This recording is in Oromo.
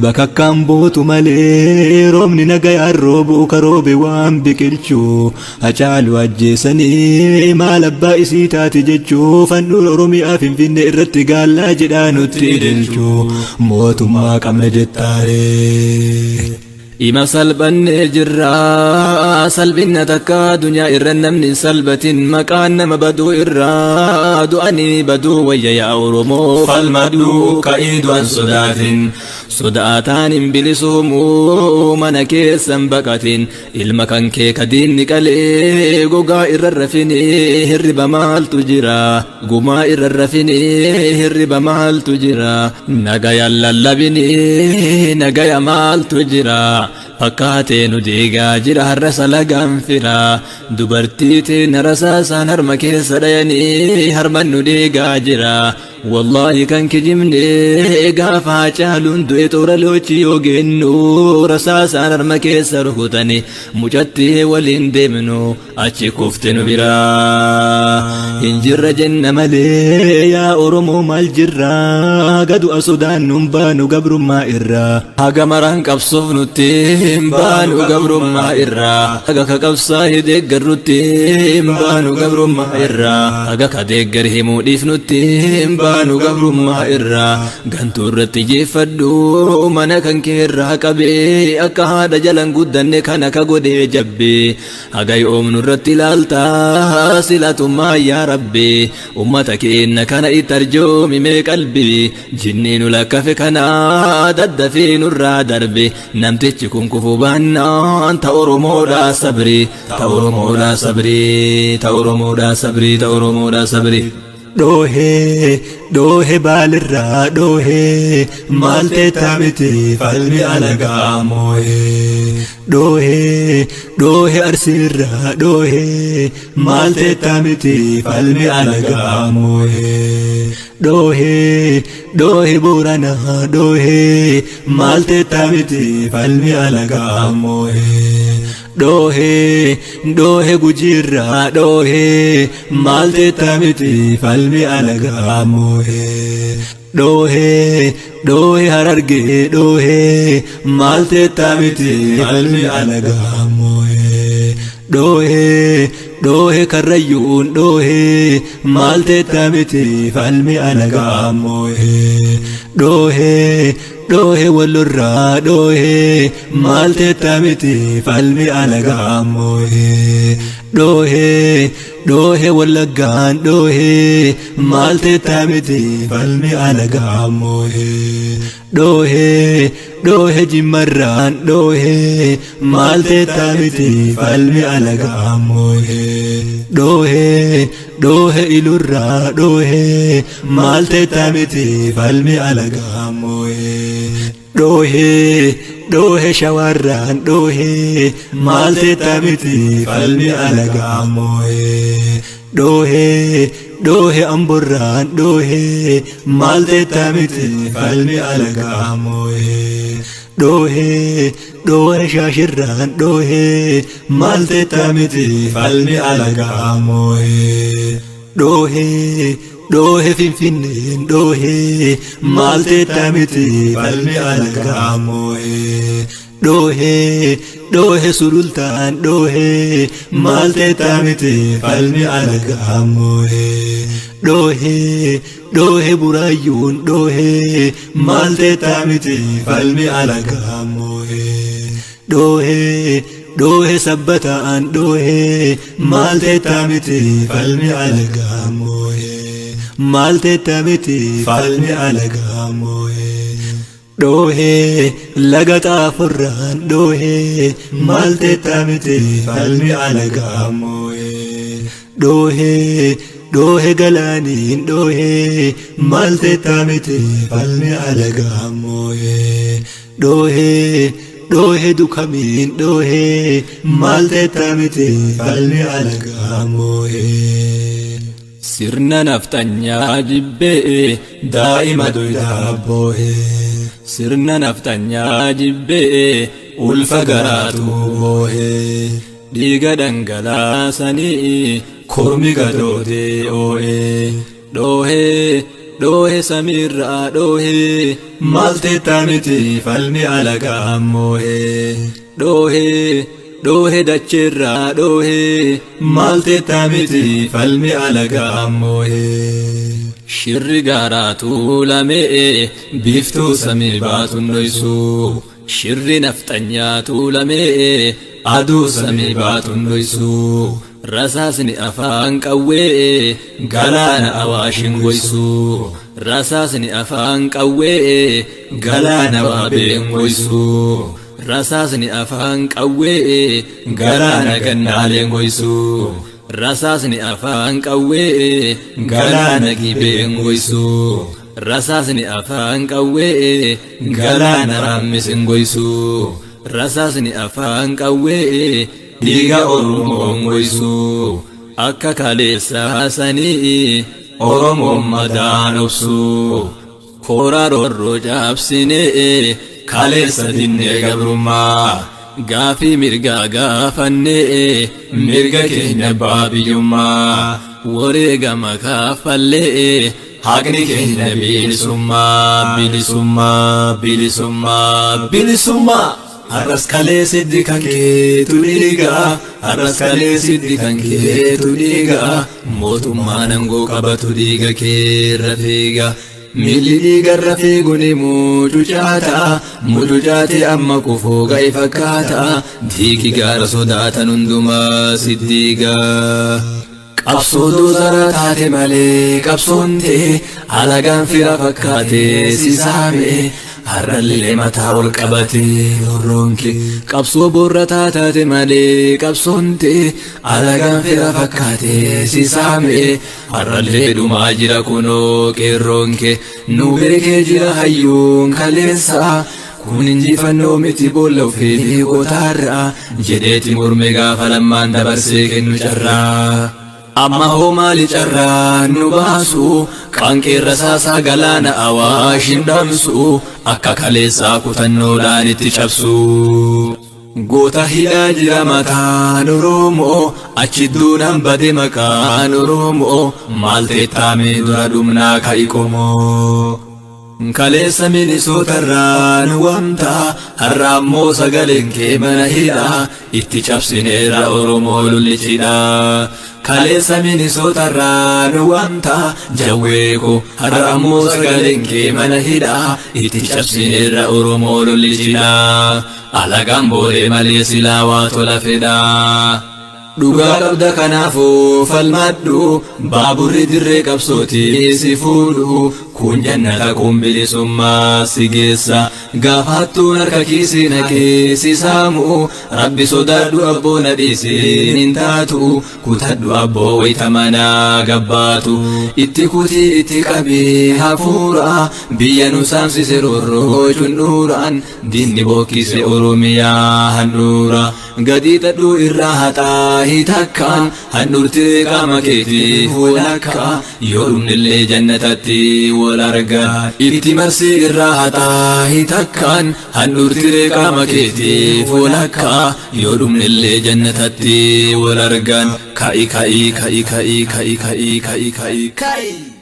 Bakakkaan buutu malee roobni nagayaan roobu ka roobe waan biqilchu. Hacaaluu ajjeesanii maal abbaa isii taati jechuu, fandhuura Oromiyaa Finfinnee irratti gaallaa jedhaa nutti ililchu, mootummaa qabna jettaaree. Ima salphannee jirra, salphina takka addunyaa irra namni hin salphatin. Maqaan nama baduu irraa du'anii baduu wayya. Yaa Oromoo, falmadhuu ka'ii, du'an sodaatin. Sodaataan hin bilisuumuu, mana keessan baqatin. Ilma kan kee ka diinni qalee gogaa irra rafinii, hirriba maaltu jira? Gumaa irra rafinii, hirriba maaltu jira? Nagaya lallabinii, nagaya maaltu jira? Fakkaatee nu diigaa jira har'a salagaan fira. Dubartii teena rasaasaan harma keessa dhayanii, harman nu diigaa jira. Wallaahi kan kijibne, gaafa Hacaaluun du'e toora loochi yoo geennu rasaasaan harma keessa rukutani. Mucattii waliin deemnu achi kufte nu biraa. Hin jirra jenna malee, yaa Oromoo, maal jirra? Gadu sodaannu hin baanu gabrummaa irraa. Haga maraan qabsoof nutti hin baanu gabrummaa irraa. Haga ka qabsaa deeggarrutti hin baanu gabrummaa irraa. Haga ka deeggar himuu dhiifnutti hin baanu gabrummaa irraa. Gantuu irratti jeeffadhu, mana kan kee irraa qabee akka haadha jalan guddanne kana ka godhee jabbee. Haga yoomnu irratti ilaalta silatummaa? Yaa Rabbi, ummata keenya kana itti arjoomi mee qalbii. Jinni nu lakkafe kana daddafee nurraa darbe. Namtichi kun kufuu baannaan ta Oromoodha sabri, ta Oromoodha sabri, ta Oromoodha sabri, ta Oromoodha sabri. Dhoohee, dhoohee, baalirraa dhoohee, maal teettaa miti falmi alagaa moohee. Dhoohee, dhoohee, arsiirraa dhoohee, maal teettaa miti falmi alagaa moohee. Dhoohee, dhoohee, booranaa dhoohee, maal teettaa miti falmi alagaa moohee. Dhoohee, dhoohee, gujiirraa dhoohee, maal teettaa miti falmi alagaa moohee. Dhoohee, dhoohee, harargee dhoohee, maal teettaa miti falmi alagaa moohee. Dhoohee, dhoohee, karrayyuun dhoohee, maal teettaa miti falmi alagaa moohee. Dhoohee, dhoohee, wallorraa dhoohee, maal teettaa miti falmi alagaa moohee. Dhoohee, dhoohee, wallaggaan dhoohee, maal teettaa miti falmi alagaa moohee. Dhoohee, dhoohee, jimmarraan dhoohee, maal teettaa miti falmi alagaa moohee. Dhoohee, dhoohee, ilurraa dhoohee, maal teettaa miti falmi alagaa moohee. Dhoohee, dhoohee, shawarraan dhoohee, maal teettaa miti falmi alagaa moohee. Dhoohee, dhoohee, amborraan dhoohee, maal teettaa miti falmi alagaa moohee. Dhoohee, dhoohee, shaashirraan dhoohee, maal teettaa miti falmi alagaa moohee. Dhoohee, dhoohee, finfinneen dhoohee, maal teettaa miti falmi alagaa moohee. Dhoohee, dhoohee, sulultaan dhoohee, maal teettaa miti falmi alagaa moohee. Dhoohee, dhoohee, buraayyuun dhoohee, maal teettaa miti falmi alagaa moohee. Dhoohee, dhoohee, sabbataan dhoohee, maal teettaa miti falmi alagaa moohee. Maal teettaa miti falmi alagaa moohee. Dhoohee, laga xaafurraan dhoohee, maal teettaa miti falmi alagaa moohee. Dhoohee, dhoohee, galaaniin dhoohee, maal teettaa miti falmi alagaa moohee. Dhoohee, dhoohee, dukamiin dhoohee, maal teettaa miti falmi alagaa moohee. Sirna nafxanyaa jibbee daa'ima duydaa boohee. Sirna nafxanyaa jibbee ulfa garaatu boohee. Dhiiga dhangalaasanii kormi gadoodee oo'ee. Dhoohee, Dhoohe samiirraa dhoohe, maal teettaa miti falmi alagaa moohe. Dhoohe dhoohe dacheerraa dhoohe, maal teettaa miti falmi alagaa moohe. Shirri gaaraa tuulamee biiftuu samii baatuun dhoysu. Shirri nafxanyaa tuulamee aduu samii baatuun dhoysu. Rasaasni afaan qawwee galaana Awaashin goysu. Rasaasni afaan qawwee galaana Waabeen goysu. Rasaasni afaan qawwee galaana Gannaaleen goysu. Rasaasni afaan qawwee galaana Gibeen goysu. Rasaasni afaan qawwee galaana Raammisin goysu. Rasaasni afaan qawwee dhiiga Oromoon goysu. Akka kaleessa sanii Oromoon madaan obsu. Kooraa roorroo caabsinee kaleessa dinnee gabrummaa. Gaafii mirgaa gaafannee mirga keenya abbaa biyyummaa. Wareegama kaffallee haqni keenya bilisummaa, bilisummaa, bilisummaa, bilisummaa. Har'as kalee siddi kan keetu dhiiga, har'as kalee siddi kan keetu dhiiga, mootummaan aangoo qabatu dhiiga keerra fiiga. Miilli dhiigarra fiigu ni mucucaata, mucucaate amma kufuu ga'e fakkaata, diigi gaara sodaatan hundumaa siddiiga. Qabsoo doozara taate malee qabsoon ta'e, alagaan fira fakkaate si saame, har'allee mataa ol qabate roorroonke. Qabsoo boorrataa taate malee qabsoon ta'e, alagaan fira fakkaate si saame, har'allee dhumaa jira kunoo qeerroonke. Nu beekee jira hayyuun kaleessa, kun injifannoo miti boolla ofii qotaarra, jedheeti morme gaafa Lammaan dabarsee kennu carraa. Amma hoo maali carraa nu baasu, qaanqeerra saasaa galaana Awaashin dhamsu, akka kaleessaa kutannoodhaan itti cabsu. Goota hidhaa jira mataan Oromoo, achi duunaan bade maqaan Oromoo, maal teettaamee dura dhumnaa ka'i qomoo. Kaleessa Minisootarraa nu waamta, har'a ammoo sagaleen kee mana hidhaa, itti cabsineera Oromoo lollichidha. Kaleessa Minisootarraa nu waamta jawwee ko, har'a ammoo sagaleen kee mana hidhaa, itti cabsineera Oromoo lollichidha. Alagaan boolee malee silaa waa tola fedhaa. Dhugaa qabda kanaafuu falmadhu, baaburri dirree qabsootii si fuudhu, kun jannata kun bilisummaa si geessa. Gaafattuun harka kiisii naqee si saamu, rabbi sodaadhu abboo na dhiisiin hin taatu, kutadhu abboo wayita manaa gabbaatu. Itti kutii itti qabii hafuura, biyya nu saamsise roorroo cundhuuraan, diinni bookkise Oromiyaa handhuura. Gadi xadhuu irraa haxaa hitakkaan, handhuurtee qaama keetiif walakka, yoo dhumnillee jannatatti wal argan. Itti marsii irraa haxaa hitakkaan, handhuurtee qaama keetiif walakka, yoo dhumnillee jannatatti wal argan. Ka'i ka'i ka'i ka'i ka'i ka'i ka'i ka'i ka'i.